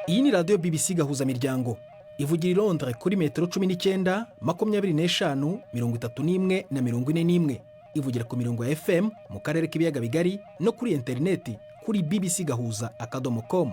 Iyi ni radiyo BBC Gahuzamiryango, ivugira i Londres kuri metero 19, 25, 31 na 41. Ivugira ku mirongo ya FM mu karere k'ibiyaga bigari no kuri interineti kuri bbcgahuza.com.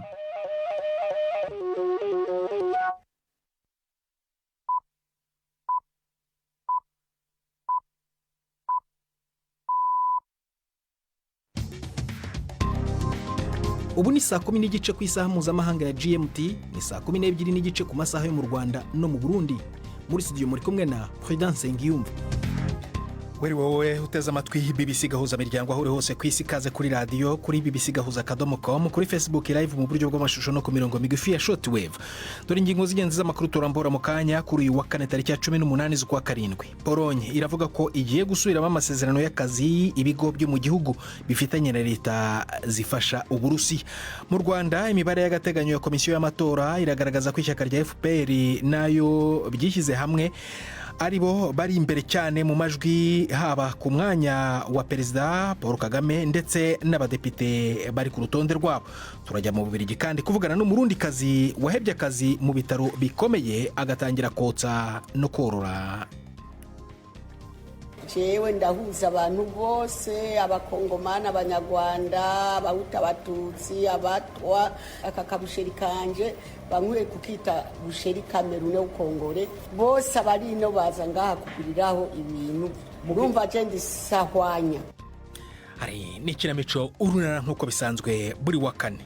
Ubu ni saa 10:30 ku isaha mpuzamahanga ya GMT, ni saa 12:30 ku masaha yo mu Rwanda no mu Burundi. Muri studio muri kumwe na Prudence Nsengiyumva. Weri wowe uteze amatwi BBC Gahuza Miryango aho uri hose ku isi, ikaze kuri radiyo, kuri bbcgahuza.com, kuri Facebook Live mu buryo bw'amashusho no ku mirongo migufi ya shortwave. Dore ingingo z'ingenzi z'amakuru turambura mu kanya kuri uyu wa kane tariki ya 18 z'ukwa karindwi. Polonye iravuga ko igiye gusubiramo amasezerano y'akazi ibigo byo mu gihugu bifitanye na leta zifasha Uburusiya. Mu Rwanda, imibare y'agateganyo ya komisiyo y'amatora iragaragaza ko ishyaka rya FPR nayo byishyize hamwe ari bo bari imbere cyane mu majwi, haba ku mwanya wa Perezida Paul Kagame ndetse n'abadepite bari ku rutonde rwabo. Turajya mu Bubiligi kandi kuvugana n'Umurundikazi wahebye akazi mu bitaro bikomeye agatangira kotsa no korora. Jewe ndahuza abantu bose: Abakongomani, Abanyarwanda, Abahuta, Abatutsi, Abatwa. Aka kabusheri kanje bamwe kukita busheri kamerune ukongore, bose abari ino baza ngaha kuguriraho ibintu. Urumva je ndisahwanya. Hari n'ikinamico Urunana nk'uko bisanzwe buri wa kane.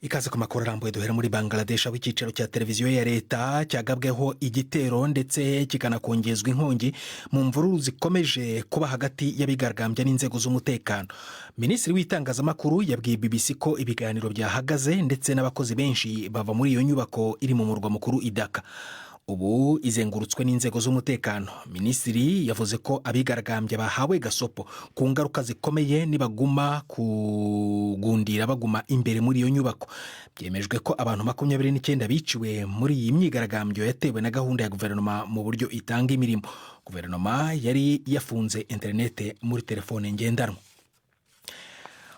Ikaze ku makuru arambuye. Duhera muri Bangladesh, aho icyicaro cya televiziyo ya leta cyagabweho igitero ndetse kikanakongezwa inkongi mu mvururu zikomeje kuba hagati y'abigaragambya n'inzego z'umutekano. Minisitiri w'itangazamakuru yabwiye BBC ko ibiganiro byahagaze ndetse n'abakozi benshi bava muri iyo nyubako iri mu murwa mukuru i Dhaka, ubu izengurutswe n'inzego z'umutekano. Minisitiri yavuze ko abigaragambya bahawe gasopo ku ngaruka zikomeye nibaguma kugundira baguma imbere muri iyo nyubako. Byemejwe ko abantu 29 biciwe muri iyi myigaragambyo yatewe na gahunda ya guverinoma mu buryo itanga imirimo. Guverinoma yari yafunze interinete muri telefone ngendanwa.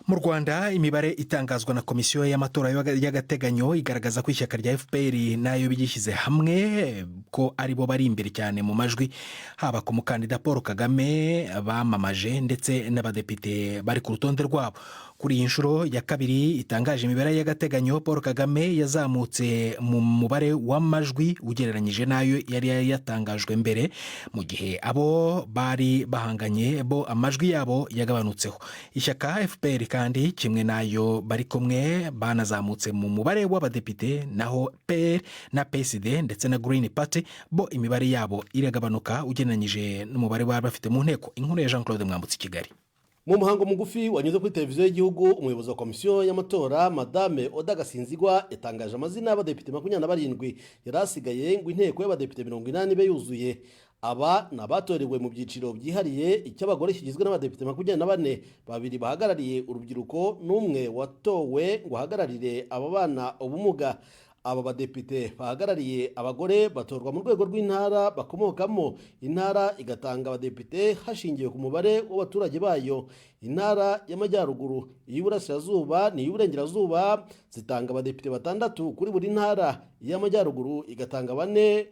Mu Rwanda, imibare itangazwa na komisiyo y'amatora y'agateganyo igaragaza ko ishyaka rya FPR nayo byishyize hamwe ko aribo bari imbere cyane mu majwi, haba ku mukandida Paul Kagame bamamaje ndetse n'abadepite bari ku rutonde rwabo. Kuri iyi nshuro ya kabiri itangaje imibare y'agateganyo, Paul Kagame yazamutse mu mubare w'amajwi ugereranyije n'ayo yari yatangajwe mbere, mu gihe abo bari bahanganye bo amajwi yabo yagabanutseho. Ishyaka FPR kandi kimwe n'ayo bari kumwe banazamutse mu mubare w'abadepite, naho PL na PSD ndetse na Green Party bo imibare yabo iragabanuka ugereranyije n'umubare bari bafite mu nteko. Inkuru ya Jean Claude Mwambutse i Kigali. Mu muhango mugufi wanyuze kuri televiziyo y'igihugu, umuyobozi wa komisiyo y'amatora, Madame Oda Gasinzigwa, yatangaje amazina y'abadepite 27 yari asigaye ngo inteko y'abadepite 80 ibe yuzuye. Aba ni abatorewe mu byiciro byihariye: icy'abagore kigizwe n'abadepite 24, babiri bahagarariye urubyiruko n'umwe watowe ngo ahagararire ababana ubumuga. Aba badepite bahagarariye abagore batorwa mu rwego rw'intara bakomokamo, intara igatanga abadepite hashingiwe ku mubare w'abaturage bayo. Intara y'Amajyaruguru, iy'Uburasirazuba n'iy'Uburengerazuba zitanga abadepite batandatu kuri buri ntara, iy'Amajyaruguru igatanga bane,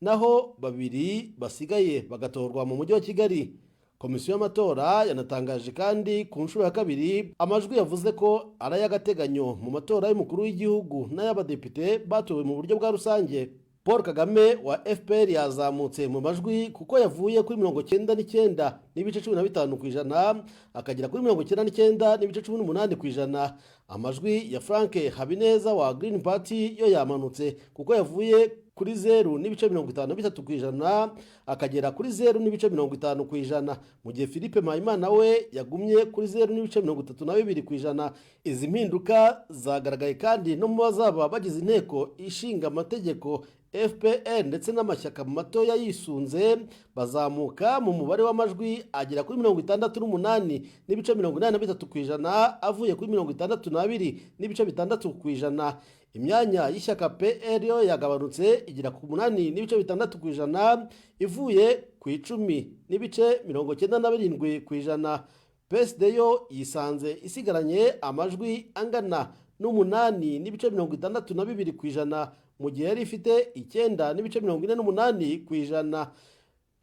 naho babiri basigaye bagatorwa mu mujyi wa Kigali. Komisiyo y'amatora yanatangaje kandi ku nshuro ya kabiri amajwi yavuze ko ari ay'agateganyo mu matora y'umukuru w'igihugu n'ay'abadepite batowe mu buryo bwa rusange. Paul Kagame wa FPR yazamutse mu majwi kuko yavuye kuri 99.15% akagera kuri 99.18%. Amajwi ya Frank Habineza wa Green Party yo yamanutse kuko yavuye kuri 0.53% akagera kuri 0.50%, mu gihe Philippe Mpayimana we yagumye kuri 0.32%. Izi mpinduka zagaragaye kandi no mu bazaba bagize inteko ishinga amategeko. FPR ndetse n'amashyaka matoya yisunze bazamuka mu mubare w'amajwi agera kuri 68.83% avuye kuri 62.6%. Imyanya y'ishyaka PR yo yagabanutse igera ku 8.6% ivuye ku 10.97%. PSD yo yisanze isigaranye amajwi angana n'8.62% mu gihe yari ifite 9.48%.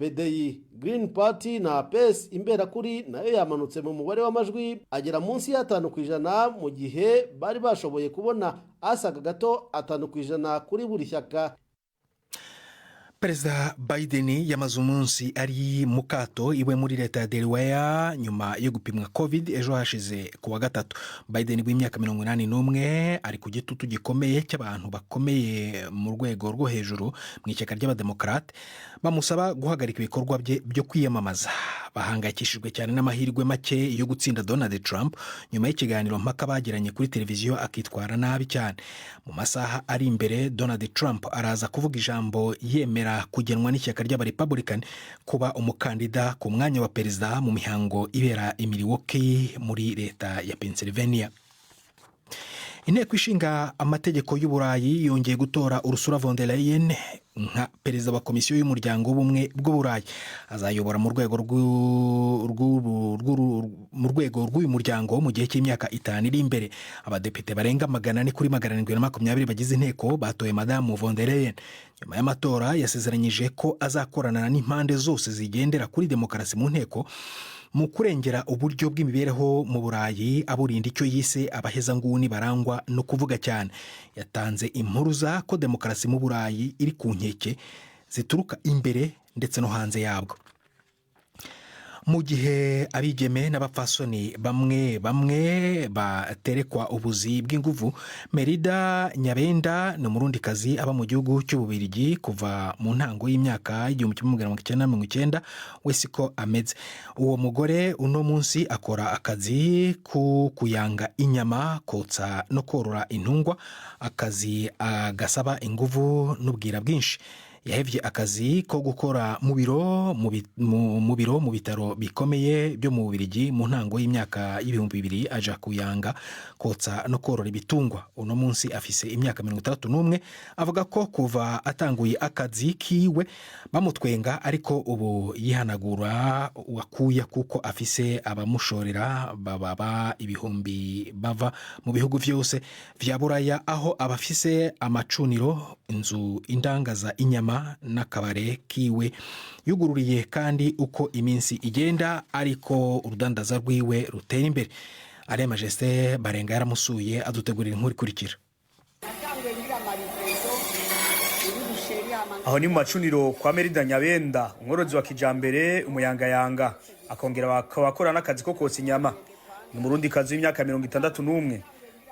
PDI, Green Party na PS Imberakuri nayo yamanutse mu mubare w'amajwi agera munsi ya 5% mu gihe bari bashoboye kubona asaga gato 5% kuri buri shyaka. Perezida Biden yamaze umunsi ari mu kato iwe muri leta ya Delaware nyuma yo gupimwa COVID ejo hashize ku wa gatatu. Biden w'imyaka 81 ari ku gitutu gikomeye cy'abantu bakomeye mu rwego rwo hejuru mu ishyaka ry'Abademokarate, bamusaba guhagarika ibikorwa bye byo kwiyamamaza. Bahangayikishijwe cyane n'amahirwe make yo gutsinda Donald Trump nyuma y'ikiganiro mpaka bagiranye kuri televiziyo akitwara nabi cyane. Mu masaha ari imbere, Donald Trump araza kuvuga ijambo yemera kugenwa n'ishyaka ry'Abarepublican kuba umukandida ku mwanya wa perezida mu mihango ibera i Milwaukee muri leta ya Pennsylvania. Inteko Ishinga Amategeko y'Uburayi yongeye gutora Ursula von der Leyen nka perezida wa Komisiyo y'Umuryango w'Ubumwe bw'Uburayi. Azayobora mu rwego rw'uyu muryango mu gihe cy'imyaka 5 iri imbere. Abadepite barenga 400 kuri 720 bagize inteko batoye Madamu von der Leyen. Nyuma y'amatora yasezeranyije ko azakorana n'impande zose zigendera kuri demokarasi mu nteko mu kurengera uburyo bw'imibereho mu Burayi, aburinda icyo yise abahezanguni barangwa no kuvuga cyane. Yatanze impuruza ko demokarasi mu Burayi iri ku nkeke zituruka imbere ndetse no hanze yabwo. Mu gihe abigeme n'abapfasoni bamwe bamwe baterekwa ubuzi bw'inguvu, Merida Nyabenda ni Umurundikazi aba mu gihugu cy'Ububirigi kuva mu ntango y'imyaka 1990. We siko ameze. Uwo mugore uno munsi akora akazi ko kuyanga inyama, kotsa no korora intungwa, akazi agasaba inguvu n'ubwira bwinshi. Yahevye akazi ko gukora mu biro mu bitaro bikomeye byo mu Bubirigi mu ntango y'imyaka y'2000, aja kuyanga, kotsa no korora ibitungwa. Uno munsi afise imyaka 61. Avuga ko kuva atanguye akazi kiwe bamutwenga, ariko ubu yihanagura wakuya kuko afise abamushorera bababa ibihumbi bava mu bihugu vyose vya Buraya, aho abafise amacuniro, inzu indangaza inyama n'akabare kiwe yugururiye. Kandi uko iminsi igenda ariko urudandaza rwiwe rutera imbere. Alain Majesté Barenga yaramusuye, adutegurira inkuru ikurikira. Natanguye ngira ama livraisons muri boucherie hama. Aho ni mu macuniro kwa Merida Nyabenda, umworozi wa kijambere, umuyangayanga, akongera bakaba akora n'akazi ko kotsa inyama. Ni Umurundi kazi w'imyaka 61.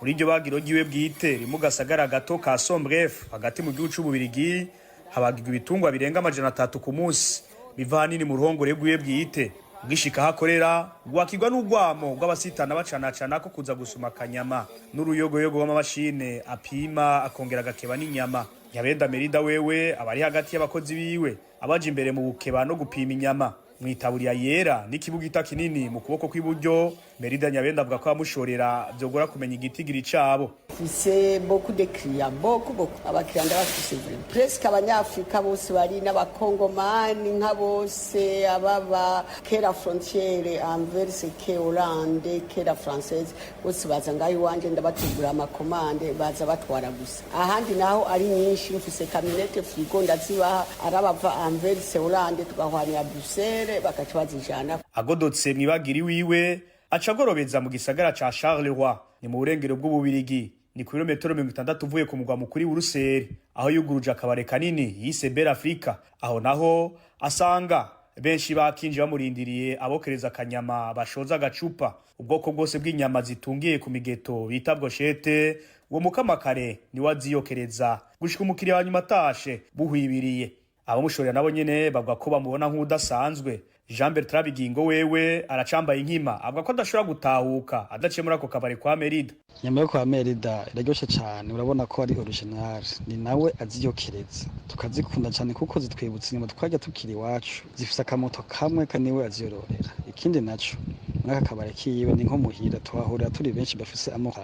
Muri iryo bagiro ryiwe bwite riri mu gasagara gato ka Sombref hagati mu gihugu c'Ububirigi, habagirwa ibitungwa birenga 300 ku munsi, biva ahanini mu ruhongore rwiwe bwite. Ugishika aho akorera rwakirwa n'urwamo rw'abasitana bacanacana ko kuza gusuma akanyama n'uruyogoyogo rw'amamashine apima akongera agakeba n'inyama. Nyabenda Merida wewe aba ari hagati y'abakozi biwe, abaje imbere mu gukeba no gupima inyama. Mw'itaburiya yera n'ikibugita kinini mu kuboko kw'iburyo, Merida Nyabenda avuga ko abamushorera vyogora kumenya igitigiri cabo. Mfise beaucoup de clients, beaucoup, beaucoup. Abakiriya ndabafise vraiment. Presque Abanyafrika bose bari n'Abakongomani nka bose ababa que la frontière Anvers, que Hollande, que la française, bose baza ngaho iwanje, ndabategura ama commandes, baza batwara gusa. Ahandi naho ari nyinshi, mfise camionnette frigo, ndazibaha arabava Anvers, Hollande, tugahwanira Bruxelles, bakaca bazijana. Agodotse mwibagiri wiwe, aca agorobeza mu gisagara ca Charleroi, ni mu burengero bw'Ububirigi, ni ku birometero 60 uvuye ku mugwa mukuru w'Uruseri, aho yuguruje akabare kanini yise Belle Africa. Aho naho asanga benshi bakinje bamurindiriye, abokereza akanyama bashoza agacupa, ubwoko bwose bw'inyama zitungiye ku migeto bita brochette. Uwo mukamakare niwe aziyokereza gushika umukiriya wa nyuma atashe buhwibiriye. Abamushorera nabo nyene bavuga ko bamubona nk'udasanzwe. Jean Bertrand Bigingo wewe aracambaye inkima, avuga ko adashobora gutahuka adaciye muri ako kabari kwa Merida. Inyama yo kwa Merida iraryoshe cyane, urabona ko ari original, ni nawe aziyokereza, tukazikunda cyane kuko zitwibutsa inyama twarya tukiri iwacu, zifise akamoto kamwe kaniwe aziyororera. Ikindi naco, muri aka kabari kiwe ni nko muhira, tuhahurira turi benshi bafise amoko,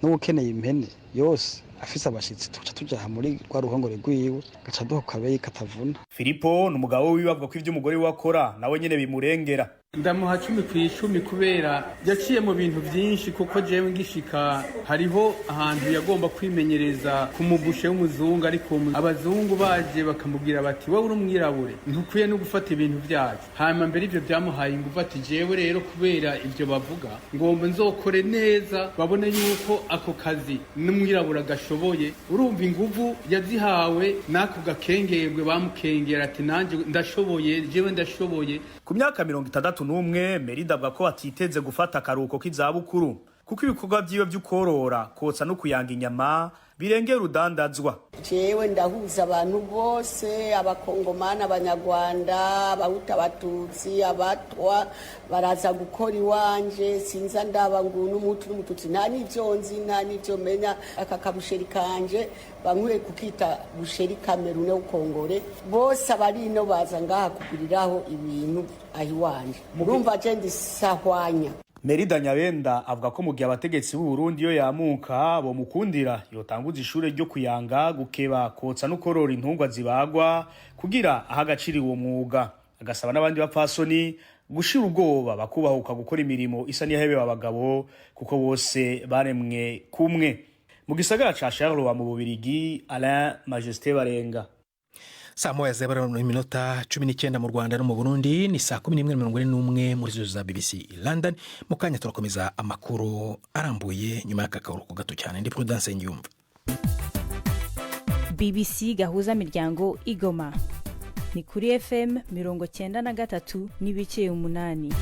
n'uwukeneye impene yose. Afise abashitsi tuca tuja muri rwa ruhongore rwiwe, gaca duha kabeyi katavuna. Filipo ni umugabo wiwe, avuga ko ivyo umugore wiwe akora nawe nyene bimurengera. Ndamuha 10 ku 10 kubera yaciye mu bintu byinshi, kuko jewe ngishika hariho ahantu yagomba kwimenyereza ku mubushe w'umuzungu, ariko abazungu baje bakamubwira bati: "Wowe uri umwirabure, ntukwiye no gufata ibintu byacu." Hanyuma mbere ivyo byamuhaye ingufu, ati: "Jewe rero kubera ivyo bavuga, ngomba nzokore neza babone yuko ako kazi n'umwirabura gashoboye." Urumva inguvu yazihawe n'ako gakengerwe bamukengera, ati: "Nanjye ndashoboye, jewe ndashoboye." Ku myaka 61, Merida avuga ko atiteze gufata akaruhuko k'izabukuru, kuko ibikorwa vyiwe vy'ukorora, kotsa no kuyanga inyama birengera urudandazwa. Jewe ndahuza abantu bose, Abakongomani, Abanyarwanda, Abahutu, Abatutsi, Abatwa, baraza gukora iwanje. Sinza ndaba ngo n'Umuhutu n'Umututsi, nta n'ivyo nzi, nta n'ivyo menya. Aka kabusheri kanje bankwiye kukita Busheri Kamerune Ukongore. Bose abarino baza ngaha kuguriraho ibintu aho iwanje. Urumva je ndisahwanya. Merida Nyabenda avuga ko mu gihe abategetsi b'u Burundi iyo yamuka bomukundira, yotanguza ishure ryo kuyanga, gukeba, kotsa no korora intungwa zibagwa kugira aha agaciro uwo mwuga, agasaba n'abandi bapfasoni gushira ubwoba bakubahuka gukora imirimo isa n'iyahebewe abagabo, kuko bose baremwe kumwe. Mu gisagara ca Charleroi mu Bubirigi, Alain Majesté Barenga. 12:19 mu Rwanda no mu Burundi, ni 11:41 muri zo za BBC London. Mu kanya turakomeza amakuru arambuye nyuma y'aka karuhuko gato cyane. Ndi Prudence Ngiyumva. BBC Gahuza Miryango Igoma ni kuri FM 93.8.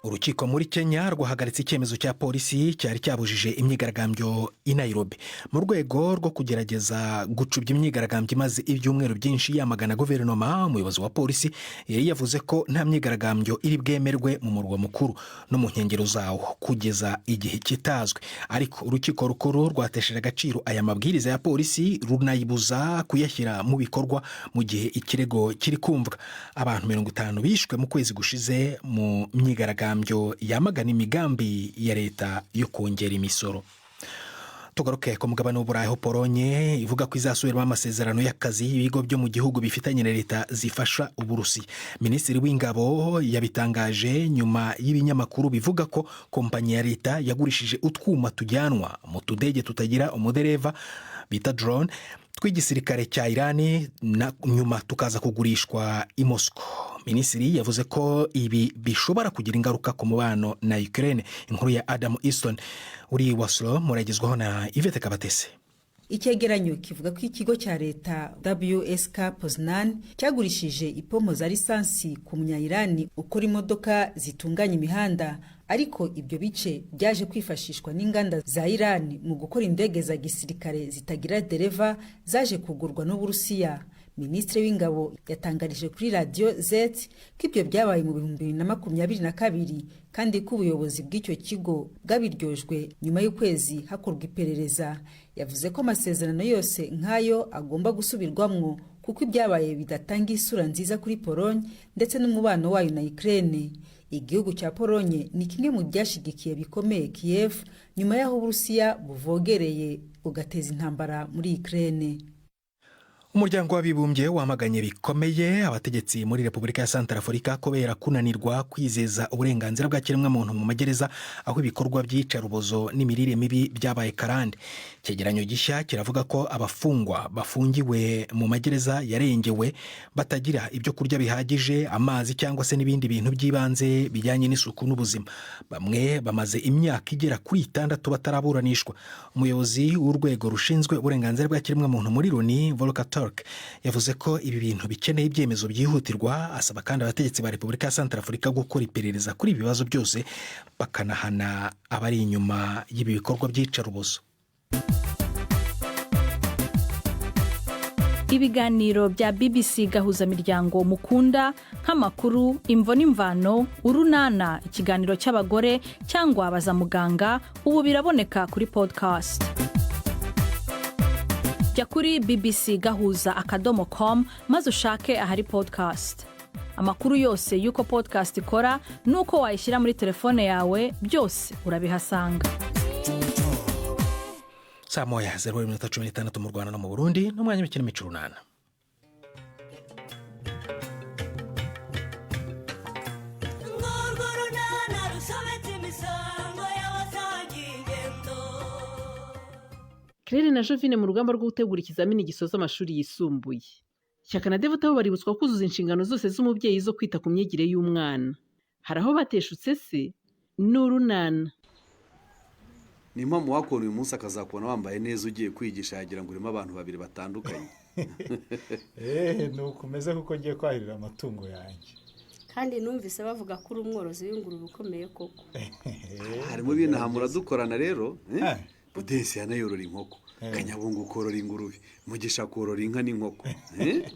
Urukiko muri Kenya rwahagaritse icyemezo cya polisi cyari cyabujije imyigaragambyo i Nairobi, mu rwego rwo kugerageza gucubya imyigaragambyo imaze ibyumweru byinshi yamagana guverinoma. Umuyobozi wa polisi yari yavuze ko nta myigaragambyo iri bwemerwe mu murwa mukuru no mu nkengero zawo kugeza igihe kitazwi, ariko urukiko rukuru rwatesheje agaciro aya mabwiriza ya polisi, runayibuza kuyashyira mu bikorwa mu gihe ikirego kiri kumvwa. Abantu 50 bishwe mu kwezi gushize mu myigaragambyo yamagana imigambi ya leta yo kongera imisoro. Tugaruke ku mugabane w'Uburayi, aho Polonye ivuga ko izasubiramo amasezerano y'akazi ibigo byo mu gihugu bifitanye na leta zifasha Uburusiya. Minisitiri w'ingabo yabitangaje nyuma y'ibinyamakuru bivuga ko kompanyi ya leta yagurishije utwuma tujyanwa mu tudege tutagira umudereva bita drone tw'igisirikare cya Irani, na nyuma tukaza kugurishwa i Moscow. Minisitiri yavuze ko ibi bishobora kugira ingaruka ku mubano na Ukraine. Inkuru ya Adam Easton uri Warsaw muragezwaho na Yvette Kabatese. Icyegeranyo kivuga ko ikigo cya leta WSK Poznan cyagurishije ipompo za lisansi ku Munyayirani ukora imodoka zitunganya imihanda, ariko ibyo bice byaje kwifashishwa n'inganda za Irani mu gukora indege za gisirikare zitagira dereva zaje kugurwa n'Uburusiya. Minisitiri w'ingabo yatangarije kuri radiyo Z ko ibyo byabaye mu 2022, kandi ko ubuyobozi bw'icyo kigo bwabiryojwe nyuma y'ukwezi hakorwa iperereza. Yavuze ko amasezerano yose nk'ayo agomba gusubirwamwo, kuko ibyabaye bidatanga isura nziza kuri Polonye ndetse n'umubano wayo na Ukraine. Igihugu cya Polonye ni kimwe mu byashigikiye bikomeye Kiev nyuma y'aho Uburusiya buvogereye bugateza intambara muri Ukraine. Umuryango w'Abibumbye wamaganye bikomeye abategetsi muri Repubulika ya Santarafurika kubera kunanirwa kwizeza uburenganzira bwa kiremwamuntu mu magereza, aho ibikorwa by'iyicarubozo n'imirire mibi byabaye karande. Icyegeranyo gishya kiravuga ko abafungwa bafungiwe mu magereza yarengewe batagira ibyo kurya bihagije, amazi cyangwa se n'ibindi bintu by'ibanze bijyanye n'isuku n'ubuzima. Bamwe bamaze imyaka igera kuri 6 bataraburanishwa. Umuyobozi w'urwego rushinzwe uburenganzira bwa kiremwamuntu muri Loni, Volker Turk, yavuze ko ibi bintu bikeneye ibyemezo byihutirwa, asaba kandi abategetsi ba Repubulika ya Santarafurika gukora iperereza kuri ibi bibazo byose, bakanahana abari inyuma y'ibi bikorwa by'iyicarubozo. Ibiganiro bya BBC Gahuzamiryango mukunda nk'amakuru, Imvo n'Imvano, Urunana, ikiganiro cy'abagore cyangwa Baza Muganga, ubu biraboneka kuri podcast. Jya kuri bbcgahuza.com maze ushake ahari podcast. Amakuru yose y'uko podcast ikora n'uko wayishyira muri telefone yawe, byose urabihasanga. 12:16 mu Rwanda no mu Burundi, n'umwanya w'ikinamico Urunana. Urwo runana rusobetse imisango y'abasangiye ingendo. Claire na Jovine mu rugamba rwo gutegura ikizamini gisoza amashuri yisumbuye. Shyaka na Devota bo baributswa kuzuza inshingano zose z'umubyeyi zo kwita ku myigire y'umwana. Hari aho bateshutse se? Ni Urunana. Ni impamo, wakubona uyu munsi akazakubona wambaye neza ugiye kwigisha, yagira ngo urimo abantu babiri batandukanye. Eee, ni uko umeze kuko ngiye kwahirira amatungo yanjye. Kandi numvise bavuga ko uri umworozi w'ingurube ukomeye koko. Harimo ibintu muradukorana rero, eh? Budesi yanayorora inkoko, Kanyabungu korora ingurube, Mugisha korora inka n'inkoko, eh?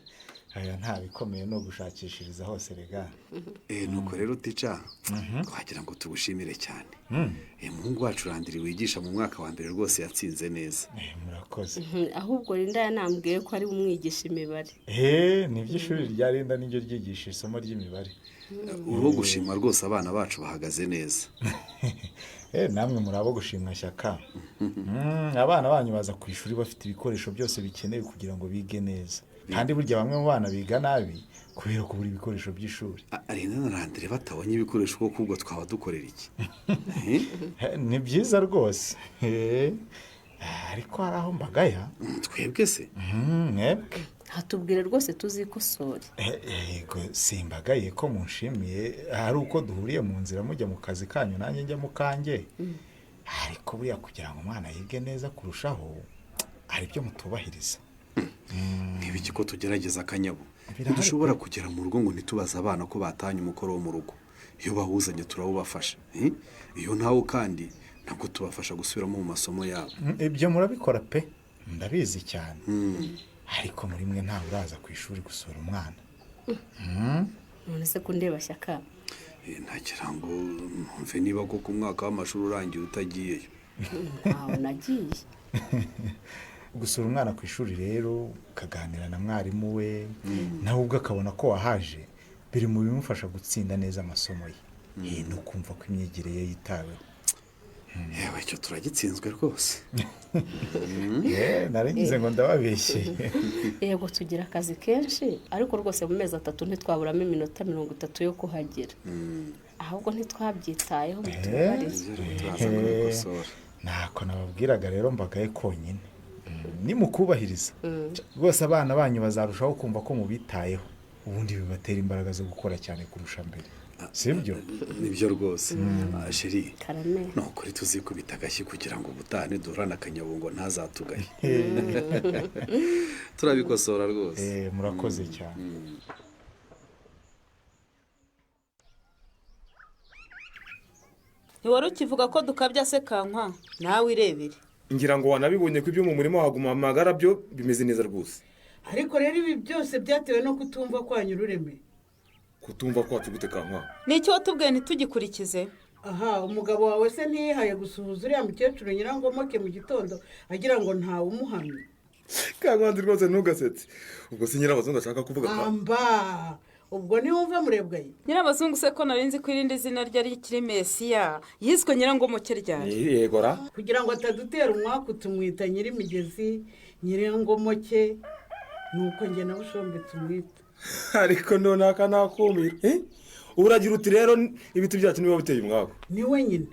Aya nta bikomeye, no gushakishiriza hose rega. Nuko rero tica, twagira ngo tugushimire cyane. Umuhungu wacu Randiri wigisha mu mwaka wa mbere rwose yatsinze neza. Murakoze. Ahubwo Linda yanambwiye ko ari umwigisha imibare. Eee, ni iby'ishuri rya Linda niryo ryigisha isomo ry'imibare. Uriho gushimwa rwose, abana bacu bahagaze neza. Namwe muri abo gushimwa, Shyaka. Abana banyu baza ku ishuri bafite ibikoresho byose bikenewe kugira ngo bige neza, kandi burya bamwe mu bana biga nabi kubera kubura ibikoresho by'ishuri. Linda na Randiri batabonye ibikoresho koko, ubwo twaba dukorera iki? Ni byiza rwose. Ariko hari aho mbagaya. Twebwe se? Mwebwe. Hatubwire rwose tuzikosore. Yego, simbagaye ko munshimiye hari uko duhuriye mu nzira mujya mu kazi kanyu nanjye njya mu kanjye, ariko buriya kugira ngo umwana yige neza kurushaho hari ibyo mutubahiriza. Nk'ibiki ko tugerageza, Akanyabo? Birahari. Ntidushobora kugera mu rugo ngo ntitubaze abana ko batanye umukoro wo mu rugo. Iyo bawuzanye turawubafasha, eh? Iyo ntawo kandi ntabwo tubafasha gusubiramo mu masomo yabo. Ibyo murabikora pe, ndabizi cyane, ariko muri mwe ntawe uraza ku ishuri gusura umwana. None se kundeba, Shyaka? Ntagira ngo numve niba koko umwaka w'amashuri urangiye utagiyeyo. Ntawe nagiye. Gusura umwana ku ishuri rero, ukaganira na mwarimu we, nawe ubwo akabona ko wahaje, biri mu bimufasha gutsinda neza amasomo ye. No kumva ko imyigire ye yitaweho. Yewe, icyo turagitsinzwe rwose. Nari ngize ngo ndababeshyeye. Yego, tugira akazi kenshi, ariko rwose mu mezi 3 ntitwaburamo iminota 30 yo kuhagera. Ahubwo ntitwabyitayeho, mutubabarire. Turaza kubikosora. Ntako nababwiraga rero, mbagaye konyine nimukubahiriza rwose, abana banyu bazarushaho kumva ko mubitayeho, ubundi bibatera imbaraga zo gukora cyane kurusha mbere, sibyo? Nibyo rwose. Chérie, Karame. ni ukuri tuzikubita agashyi kugira ngo ubutaha niduhura na Kanyabungo ntazatugaye. Turabikosora rwose. Murakoze cyane. Ntiwari ukivuga ko dukabya se, Kankwa? Nawe irebere. Ngira ngo wanabibonye ko ibyo mu murima waguma amagara byo bimeze neza rwose. Ariko rero ibi byose byatewe no kutumva kwanyu urureme. Kutumva kwacu gute, Kankwa? Ni icyo watubwiye ntitugikurikize. Aha, umugabo wawe se ntiyihaye gusuhuza uriya mukecuru Nyirangomoke mu gitondo, agira ngo ntawe umuhamye? Kankwanzi, rwose ntugasetse. Ubwo si Nyirabazungu ashaka kuvuga ka? Amba, ubwo ntiwumva murebwaye? Nyirabazungu se ko nari nzi ko irindi zina rye ari ikiri Mesiya, yiswe Nyirangomoke ryari? Yego ra. Kugira ngo atadutera umwaku tumwita Nyirimigezi, Nyirangomoke, nuko njye na Bushombe tumwita. Ariko none aka nakumira, eh? Uragira uti rero ibiti byacu niba biteye umwaku? Ni wenyine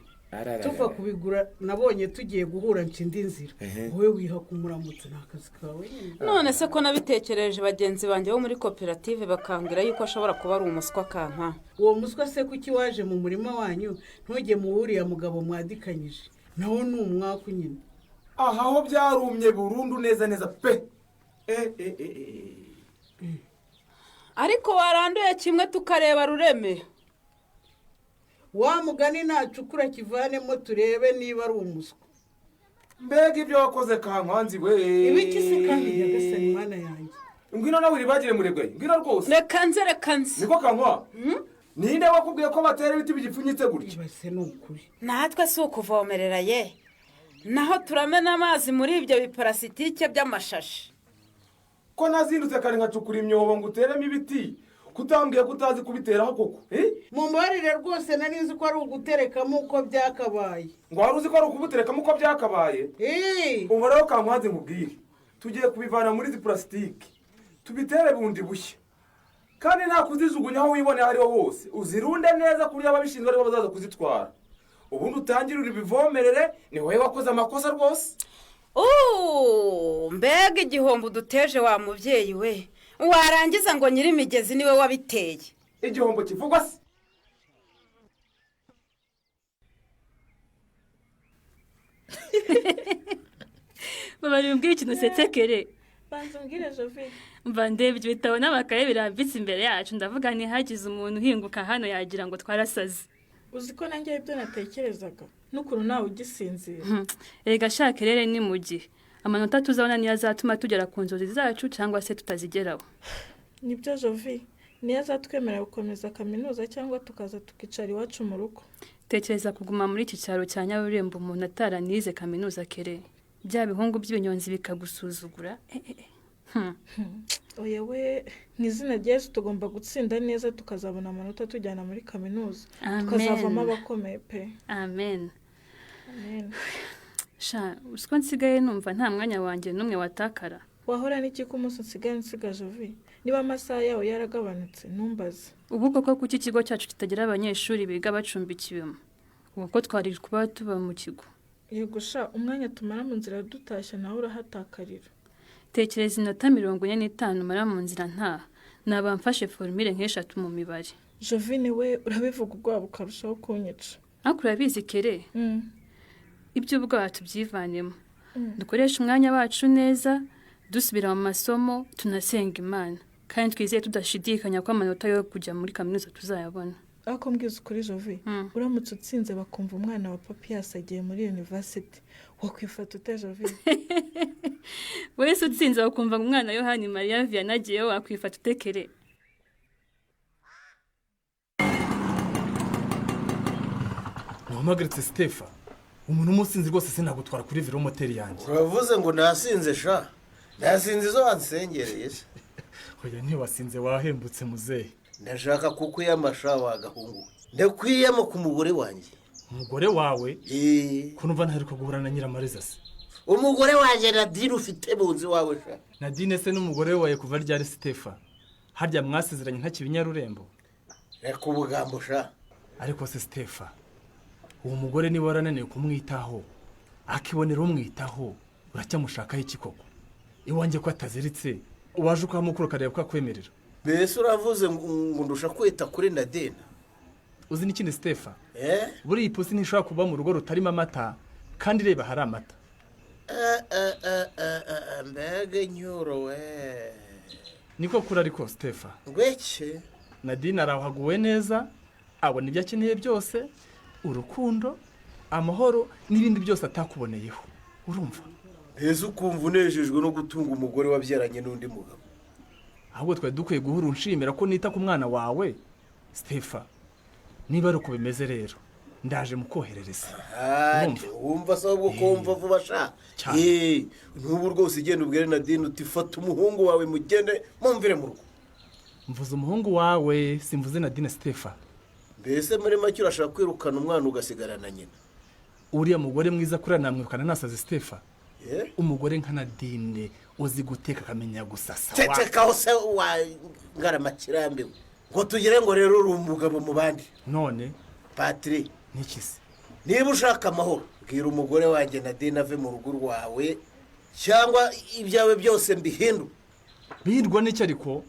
tuva kubigura, nabonye tugiye guhura nca indi nzira. Wowe wiha kumuramutsa, ni akazi kawe nyine. None se ko nabitekereje bagenzi banjye bo muri koperative bakambwira yuko ashobora kuba ari umuswa, Kanka? Uwo muswa se kuki waje mu murima wanyu ntujye mu wuriya mugabo mwadikanyije? Nawo ni umwaku nyine. Aha ho byarumye burundu neza neza pe. Eh, eh, eh, eh. Ariko waranduye kimwe tukareba, Rureme. Wa mugani nacukura kivanemo turebe niba ari umuswa. Mbega ibyo wakoze, Kankwanzi we! Ibiki se kandi, Nyagasani Mana yanjye? Ngwino nawe uribagire, murebwaye, ngwino rwose. Reka nze, reka nze. Niko, Kankwa, ninde wakubwiye ko batera ibiti bigipfunyitse gutya? Ibase ni ukuri. Natwe si ukuvomerera ye, naho turamena amazi muri ibyo biparasitike by'amashashi. Ko nazindutse kare nkacukura imyobo ngo uteremo ibiti. Kutambwiye ko utazi kubiteraho koko? Mumbabarire rwose, nari nzi ko ari uguterekamo uko byakabaye. Ngo wari uzi ko ari ukubuterekamo uko byakabaye? Ubu rero kankwanze nkubwire, tugiye kubivana muri izi purasitike tubitere bundi bushya, kandi nta kuzijugunya aho wiboneye aho ariho hose. Uzirunde neza ku buryo ababishinzwe aribo bazaza kuzitwara, ubundi utangire uribivomerere. Ni wowe wakoze amakosa rwose. Mbega igihombo uduteje wa mubyeyi we! Warangiza ngo nyir'imigezi niwe wabiteye. Igihombo kivugwa se? Baba, umbwire ikintu usetsekere. Banza umbwire, Jovine. Mva ndebye ibitabo n'amakaye birambitse imbere yacu, ndavuga ntihagize umuntu uhinguka hano yagira ngo twarasaze. Uzi ko nanjye ibyo natekerezaga, n'ukuntu nawe ugisinzira. Erega shaka rero, ni mu gihe amanota tuzabona niyo azatuma tugera ku nzozi zacu cyangwa se tutazigeraho. Nibyo Jovi, niyo azatwemerera gukomeza kaminuza cyangwa tukaza tukicara iwacu mu rugo. Tekereza kuguma muri iki cyaro cya Nyaburembo umuntu ataranize kaminuza kere, bya bihungu by'ibinyonzi bikagusuzugura. Oya we, mu izina rya Yesu tugomba gutsinda neza, tukazabona amanota tujyana muri kaminuza, tukazavamo abakomeye pe. Amen. Sha, usiko nsigaye numva nta mwanya wanjye n'umwe watakara. Wahora n'iki ko umunsi nsigaye nsiga, Jovi? Niba amasaha yawe yaragabanutse ntumbaze. Ubu koko kuki ikigo cyacu kitagira abanyeshuri biga bacumbikiwemo? Ubu ko twari kuba tuba mu kigo. Yego sha, umwanya tumara mu nzira dutashye nawe urahatakarira. Tekereza inota 45 umara mu nzira ntaha, naba mfashe formule nk'eshatu mu mibare. Jovine we, urabivuga ubwoba bukarushaho kunyica. Ariko urabizi kere, iby'ubwoba tubyivanemo, dukoreshe umwanya wacu neza, dusubira mu masomo, tunasenga Imana, kandi twizeye tudashidikanya ko amanota yo kujya muri kaminuza tuzayabona. Ariko mbwiza ukuri Jovi, uramutse utsinze bakumva umwana wa Papiyasi agiye muri university, wakwifata ute Jovi? Wese utsinze bakumva umwana Yohani Mariya Vianney agiyeyo, wakwifata utekere? Ntumpagaritse Sitefa, umuntu umusinzi rwose sinagutwara kuri velomoteri yanjye. Uravuze ngo nasinze sha? Nasinze izo wansengereye se? Oya, ntiwasinze, wahembutse muzehe. Ndashaka kukwiyama sha wagahungu, ndakwiyama ku mugore wanjye. Umugore wawe? Ko numva ntaheruka guhura na Nyiramariza se? Umugore wanjye Nadine ufite mu nzu iwawe sha. Nadine se n'umugore wawe kuva ryari Sitefa? Harya mwasezeranye ntakiri Nyarurembo? Reka ubugambo sha. Ariko se Sitefa, uwo mugore niba warananiwe kumwitaho akibonera umwitaho, uracyamushakaho iki koko? Iwanjye ko ataziritse, waje ukahamukura ukareba ko akwemerera. Mbese uravuze ngo ndusha kwita kuri Nadine? Uzi n'ikindi Sitefa, buriya ipusi ntishobora kuba mu rugo rutarimo amata, kandi reba hari amata. Mbega inyuro we! Niko kuri ariko Sitefa. Ngweke? Nadine arahaguwe neza, abona ibyo akeneye byose, urukundo, amahoro n'ibindi byose atakuboneyeho, urumva? Mbese ukumva unejejwe no gutunga umugore wabyaranye n'undi mugabo? Ahubwo twari dukwiye guhura unshimira ko nita ku mwana wawe Sitefa. Niba ari uko bimeze rero, ndaje mukoherereza. Wumva se ahubwo ko wumva vuba sha? Ntubu rwose ugenda ubwire Nadine uti fata umuhungu wawe mugende mumvire mu rugo. Mvuze umuhungu wawe, simvuze Nadine Sitefa. Mbese muri make urashaka kwirukana umwana ugasigara na nyina? Uriya mugore mwiza kuriya namwirukana nasaze Sitefa? Umugore nka Nadine uzi guteka akamenya gusasa. Cecekaho se wa ngaramakirambiwe, ngo tugire ngo rero uri umugabo mu bandi. None Patri, niki se? Niba ushaka amahoro, bwira umugore wanjye Nadine ave mu rugo rwawe, cyangwa ibyawe byose mbihindure. Bihindurwa n'iki ariko?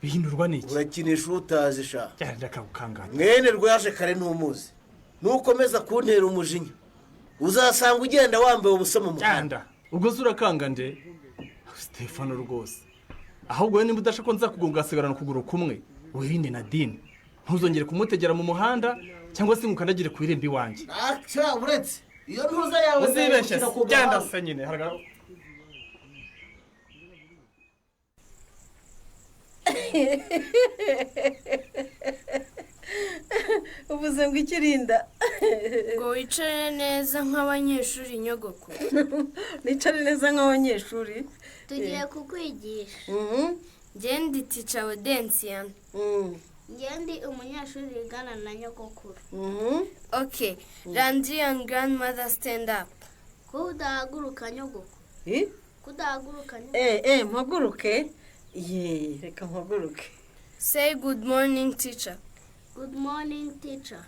Bihindurwa n'iki? Urakinisha utazi sha. Ndakagukangata. Mwene rwaje kare ntumuzi. Nukomeza kuntera umujinya, uzasanga ugenda wambaye ubusa mu muhanda. Ubwo se urakanga nde Stefano rwose? Ahubwo niba udashaka ko nza kugonga asigarana ukuguru kumwe, wirinde Nadine, ntuzongere kumutegera mu muhanda cyangwa se ngukandagire ku irembo iwanjye. Aca uretse iyo ntuza yawe uzibeshye genda se nyine. Ubuze ngo ikirinda ngo wicare neza nk'abanyeshuri nyogoko. Nicare neza nk'abanyeshuri. Tugiye kukwigisha. Ngendi tica Audencia. Ngendi umunyeshuri wigana na nyogokuru. Okay, Landry and grandmother stand up. Kudahaguruka nyogoko. Eh? Kudahaguruka nyogoko. Mpaguruke. Ye, reka mpaguruke. Say good morning teacher. Good morning teacher.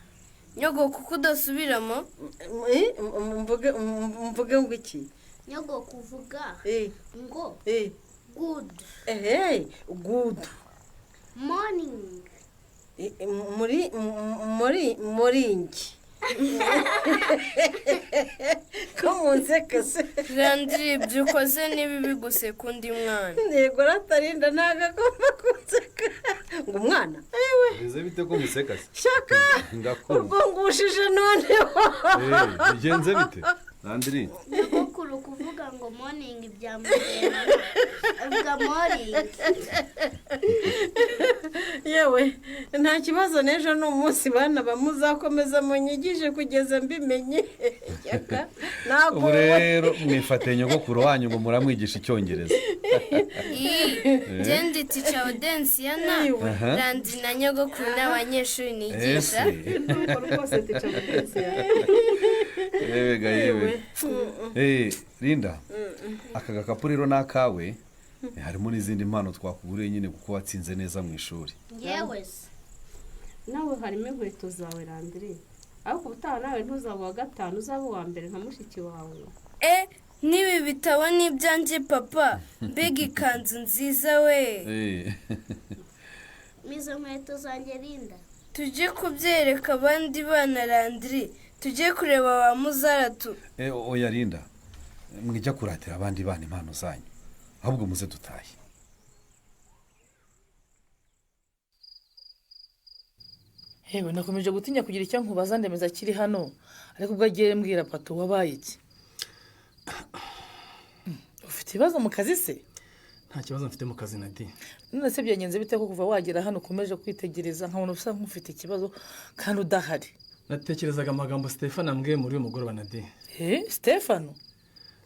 Nyogoko kudasubiramo? Mvuge ngo iki? Nyogoko uvuga ngo good. Good. Morning. Muri ngi. Ko munseka se? Landry, ibyo ukoze ni bibi guseka undi mwana. Yego ratarinda ntago agomba kunseka. Ngo umwana? Ewe. Bize bite ko museka se? Shaka. Ndakumva. Urwungushije noneho. Bigenze bite? Landry. Nyogokuru kuvuga ngo morning byamutera. Avuga morning. Yewe, nta kibazo n'ejo ni umunsi bana bamuzakomeza munyigishe kugeza mbimenye. Shaka. Ubu rero mwifate nyogokuru wanyu ngo muramwigisha icyongereza. Ngendi tica Audencia na Landry na nyogokuru n'abanyeshuri nigisha. Yewega yewe. Linda, aka gakapu rero n'akawe harimo n'izindi mpano twakuguriye nyine kuko watsinze neza mu ishuri. Yewe se. Nawe harimo inkweto zawe Landry. Ariko ubutaha nawe ntuzaba uwa gatanu uzaba uwa mbere nka mushiki wawe. N'ibi bitabo ni ibyanjye papa. Mbega ikanzu nziza we. Mizo nkweto zanjye Linda. Tujye kubyereka abandi bana Landry. Tujye kureba ba muzaratu. Oya Linda, mwijya kuratira abandi bana impano zanyu. Ahubwo muze dutahe. Hewe nakomeje gutinya kugira icyo nkubaza ndemeza kiri hano, ariko ubwo agiye mbwira Pato wabaye iki? Ufite ibibazo mu kazi se? Nta kibazo mfite mu kazi Nadi. None se byagenze bite ko kuva wagera hano ukomeje kwitegereza nkabona usa nk'ufite ikibazo kandi udahari? Natekerezaga amagambo Stefano ambwiye muri uyu mugoroba Nadi. Stefano?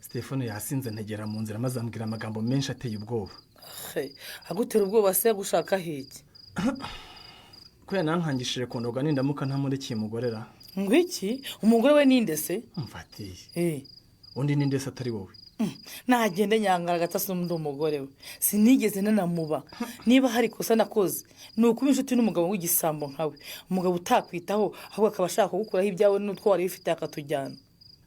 Stefano yasinze ntegera mu nzira maze ambwira amagambo menshi ateye ubwoba. Agutera ubwoba se gushaka hiki? Ko yanankangishije kondoga nindamuka ntamurekiye mugorera. Ngo iki? Umugore we ninde se? Mfatiye. Undi ninde se atari wowe? Nagende nyangara gatasi ndi umugore we. Sinigeze nanamuba. Niba hari kosa nakoze ni ukuba inshuti n'umugabo w'igisambo nkawe. Umugabo utakwitaho ahubwo akaba ashaka kugukuraho ibyawe n'utwo wari ufite akatujyana.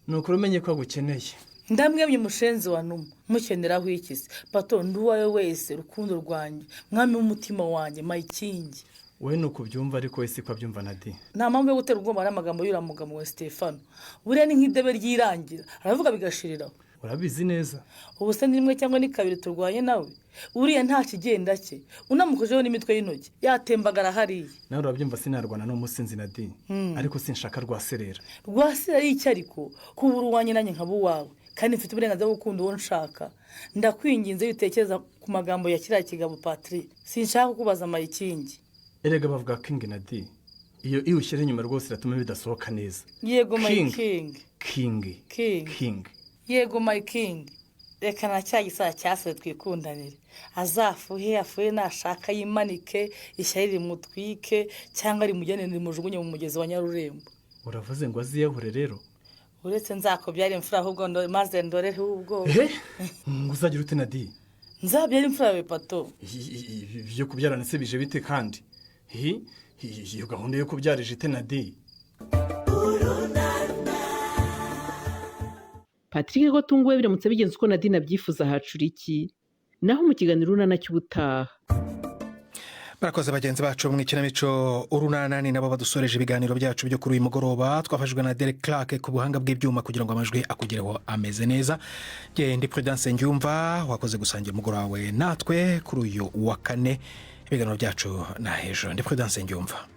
Nukuri umenye ko agukeneye. Ndamwemye mushenzi wa numa mukeneraho iki se? Pato ndi uwawe wese rukundo rwanjye mwami w'umutima wanjye mayikingi. Wowe ni ukubyumva ariko we siko abyumva Nadi. Nta mpamvu yo gutera ubwoba n'amagambo y'uriya mugabo wa Stefano. Buriya ni nk'idebe ryirangira aravuga bigashiriraho. Urabizi neza. Ubu se ni rimwe cyangwa ni kabiri turwanye nawe? Uriya nta kigenda cye unamukojeho n'imitwe y'intoki yatembagara hariya. Nawe urabyumva sinarwana n'umusinzi Nadi. Ariko sinshaka rwaserera. Rwaserera iki ariko kubura uwanjye nanjye nkaba uwawe. Kandi mfite uburenganzira bwo gukunda uwo nshaka. Ndakwinginze witekereza ku magambo ya kiriya kigabo Patrick. Sinshaka kukubaza mayikingi. Erega bavuga King Nadi. Iyo ushyira inyuma rwose iratuma bidasohoka neza. Yego my king. King. King. King. Yego my king. Reka na cya gisaha cyasore twikundanire. Azafuhe afuhe nashaka yimanike ishyari rimutwike cyangwa rimujyane rimujugunye mu mugezi wa Nyarurembo. Uravuze ngo aziyahure rero? Uretse nzakubyara imfura ahubwo maze ndoreho ubwo. Ngo uzagira ute Nadi? Nzabyara imfura yawe Pato. Ibyo kubyarana se bije bite kandi? Iyo gahunda yo kubyara ije Nadi. Patrick ko tunguwe biramutse bigenze uko Nadine abyifuza hacura iki? Naho mu kiganiro Urunana cy'ubutaha. Barakoze bagenzi bacu mu ikinamico Urunana ni nabo badusoreje ibiganiro byacu byo kuri uyu mugoroba. Twafashijwe na Derek Clark ku buhanga bw'ibyuma kugira ngo amajwi akugereho ameze neza. Ndi Prudence Ngyumva wakoze gusangira umugoroba wawe natwe kuri uyu wa kane. Ibiganiro byacu na ejo. Ndi Prudence Ngyumva.